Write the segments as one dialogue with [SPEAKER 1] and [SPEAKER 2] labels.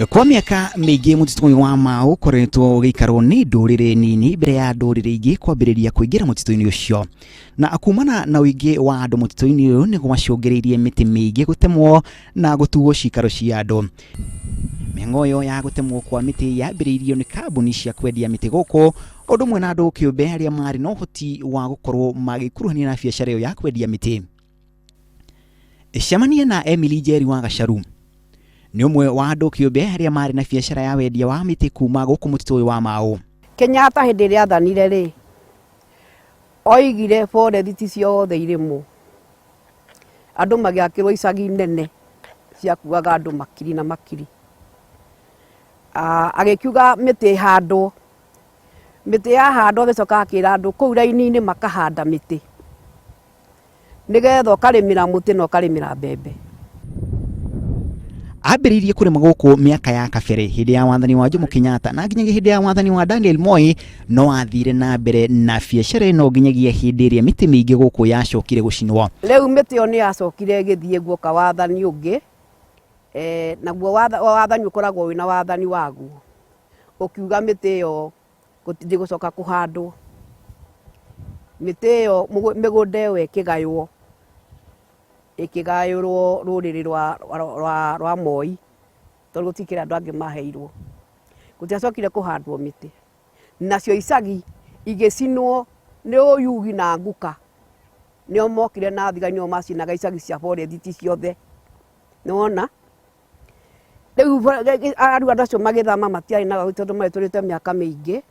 [SPEAKER 1] Kwa mĩaka mĩingĩ mũtitũ ũyũ wa Mau ũkoretwo ũgĩikarwo nĩ ndũrĩrĩ nini mbere ya ndũrĩrĩ ingĩ kwambĩrĩria kũingĩra mũtitũ-inĩ ũcio. Na kumana na ũingĩ wa andũ mũtitũ-inĩ ũyũ nĩ gwacũngĩrĩirie mĩtĩ mĩingĩ gũtemwo na gũtuo cikaro cia andũ. Mĩhang'o ĩyo ya gũtemwo kwa mĩtĩ yambĩrĩirio nĩ kambuni cia kwendia mĩtĩ gũkũ, ũndũ ũmwe na andũ kĩũmbe arĩa marĩ na ũhoti wa gũkorwo magĩkuruhania na biacara ĩyo ya kwendia mĩtĩ. Cemania na Emily Njeri wa Gacaru. Nĩ ũmwe wa andũ kĩũmbe arĩa marĩ na biacara ya wendia wa mĩtĩ kuma gũkũ mũtitũ ũyũ wa Mau.
[SPEAKER 2] Kenyatta hĩndĩ ĩrĩa athanire rĩ, oigire forest ciothe irĩmwo, andũ magĩakĩrwo icagi nene ciakuaga andũ makiri na makiri. Ah, agĩkiuga mĩtĩ ĩhandwo, mĩtĩ yahandwo agĩcoka akĩra andũ kũu raini-inĩ makahanda mĩtĩ. Nĩgetha ũkarĩmĩra mũtĩ na ũkarĩmĩra mbembe.
[SPEAKER 1] Ambĩrĩirie kũrĩma gũkũ mĩaka ya kabere hĩndĩ ya wathani wa Jomo Kenyatta na nginyagia hĩndĩ ya wathani wa Daniel Moi, no athire na mbere na biacara ĩno nginyagia hĩndĩ ĩrĩa mĩtĩ mĩingĩ gũkũ yacokire gũcinwo.
[SPEAKER 2] Rĩu mĩtĩ ĩyo nĩ yacokire ĩgĩthiĩ guoka wathani ũngĩ, eh, naguo wathani ũkoragwo wĩna wathani waguo, ũkiuga mĩtĩ ĩyo ndĩgũcoka kũhandwo. Mĩtĩ ĩyo mĩgũnda ĩyo ĩkĩgaywo, ĩkĩgayũrwo rũrĩrĩ rwa Moi tondũ gũtikĩrĩ andũ angĩ maheirwo. Gũtiacokire kũhandwo mĩtĩ. Nacio icagi igĩcinwo nĩ Oyugis na Nguka. Nĩo mokire na thigari nĩo macinaga icagi cia forest ciothe. Nĩwona? Rĩu rĩu andũ acio magĩthama matiarĩ na tondũ magĩtũrĩte mĩaka mĩingĩ,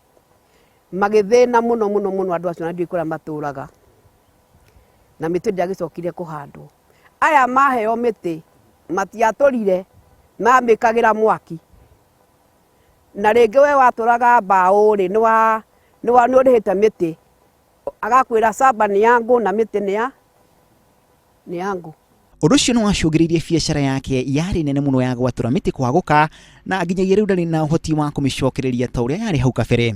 [SPEAKER 2] magĩthĩna mũno mũno mũno andũ acio na ndiũĩ kũrĩa matũraga, na mĩtĩ ndĩagĩcokire kũhandwo. Aya maheo mĩtĩ matiatũrire, mamĩkagĩra mwaki, na rĩngĩ we watũraga mbaũ rĩ, nĩ ũrĩhĩte mĩtĩ, agakwĩra camba nĩ ya ngũ na mĩtĩ nĩ ya nĩ ya ngũ.
[SPEAKER 1] Ũndũ ũcio nĩ wacũngĩrĩirie biacara yake yarĩ nene mũno ya gwatũra mĩtĩ kwagũka na nginyagia rĩu ndarĩ na ũhoti wa kũmĩcokereria ta ũrĩa yarĩ hau kabere.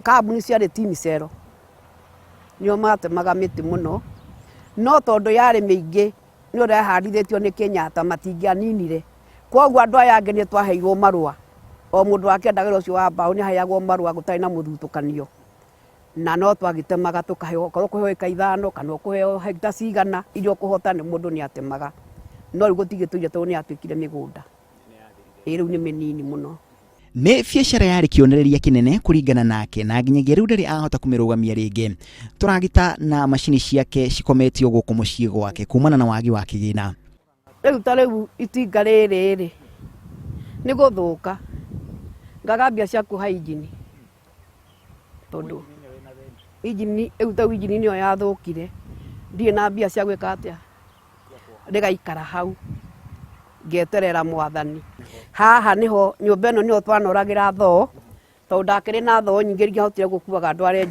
[SPEAKER 2] Kambuni ciarĩ Timicelo nĩo matemaga mĩtĩ mũno, no tondũ yarĩ mĩingĩ nĩ ũrĩa yahandithĩtio nĩ Kenyatta matingĩaninire. Kwoguo andũ aya angĩ nĩ twaheirwo marũa, o mũndũ akĩenda wĩra ũcio wa mbaũ nĩ aheagwo marũa gũtarĩ na mũthutũkanio. Na no twagĩtemaga tũkaheo okorwo ũkũheo ĩka ithano kana ũkũheo hekta cigana iria ũkũhota nĩ mũndũ nĩ atemaga. No rĩu gũtigĩtũire tondũ nĩ yatuĩkire mĩgũnda. Ĩĩ rĩu nĩ mĩnini mũno.
[SPEAKER 1] Nĩ biacara yarĩ kĩonereria kĩnene kũringana nake na nginyagia rĩu ndarĩ ahota kũmĩrũgamia rĩngĩ. Tũragita na macini ciake cikometio gũkũ mũciĩ gwake kumana na wagi wa kĩgĩna.
[SPEAKER 2] Rĩu ta rĩu itinga rĩrĩ rĩ, nĩ gũthũka, ngaga mbia cia kuoha injini, tondũ injini, rĩu ta rĩu injini nĩyo yathũkire, ndirĩ na mbia cia gwĩka atĩa, rĩgaikara hau, ngeterera mwathani. Haha nĩho, nyũmba ĩno nĩho twanoragĩra thoo, tondũ ndakĩrĩ na thoo nyingĩ ingĩahotire gũkuaga ndware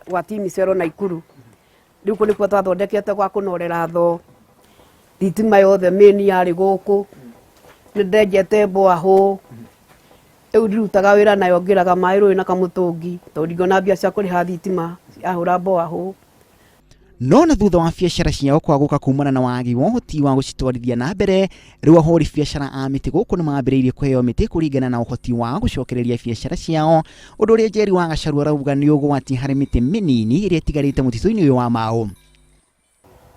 [SPEAKER 2] gwa Timicelo Naikuru. Rĩu kũ nĩkuo twathondekete gwa kũnorera thoo, thitima yothe main yarĩ gũkũ, nĩ ndenjete borehole, rĩu ndirutaga wĩra nayo ngĩraga maĩ rũĩ na kamũtũngi tondũ ndingĩona mbia cia kũrĩha thitima yahũra borehole.
[SPEAKER 1] No na thutha wa biacara ciao kwagũka kumana na wagi wa ũhoti wa gũcitwarithia na mbere, rĩu ahũri biacara a mĩtĩ gũkũ nĩ mambĩrĩirie kũheo mĩtĩ kũringana na ũhoti wao gũcokereria biacara ciao, ũndũ ũrĩa Njeri wa Gacaru arauga nĩ ũgwati harĩ mĩtĩ mĩnini ĩrĩa ĩtigarĩte mũtitũ-inĩ ũyũ wa Mau.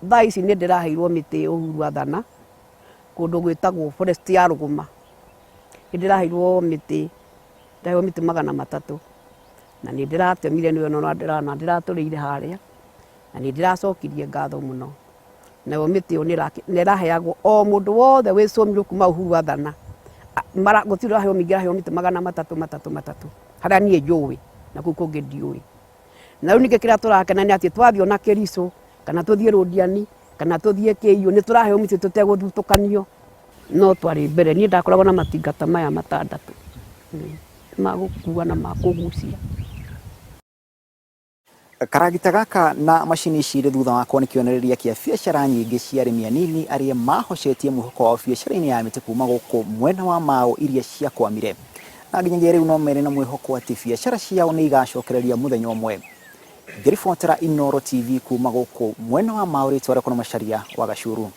[SPEAKER 2] Thaa ici nĩ ndĩraheirwo mĩtĩ Uhuru athana kũndũ gwĩtagwo forest ya Rũgũma. Nĩ ndĩraheirwo mĩtĩ, ndaheo mĩtĩ 300 na nĩ ndĩratemire nĩyo ĩno ndĩratũrĩire harĩa na nĩ ndĩracokirie ngatho mũno. Nayo mĩtĩ ĩyo nĩ ĩraheagwo o mũndũ wothe wĩ Sawmill kuma Uhuru athana, gũtirĩ ũraheo mĩingĩ araheo mĩtĩ 300 matatũ matatũ harĩa niĩ njũĩ na kũu kũngĩ ndiũĩ. Na rĩu ningĩ kĩrĩa tũrakena nĩ atĩ twathiĩ ona Kericho kana tũthiĩ Londiani kana tũthiĩ KU nĩ tũraheo mĩtĩ tũtegũthutũkanio. No twarĩ mbere niĩ ndakoragwo na matinga ta maya matandatũ ma gũkua na ma kũgucia.
[SPEAKER 1] Karagita gaka na macini ici irĩ thutha wakwa nĩ kĩonereria kĩa biacara nyingĩ cia arĩmi anini arĩa mahocetie mwĩhoko wao biacara-inĩ ya mĩtĩ kuma gũkũ mwena wa Mau iria ciakwamire. Na nginyagia rĩu no merĩ na mwĩhoko atĩ biacara ciao nĩ igacokereria mũthenya ũmwe. Ngĩribotera Inooro TV kuma gũkũ mwena wa Mau, rĩtwa rĩakwa nĩ Macharia wa Gacuru.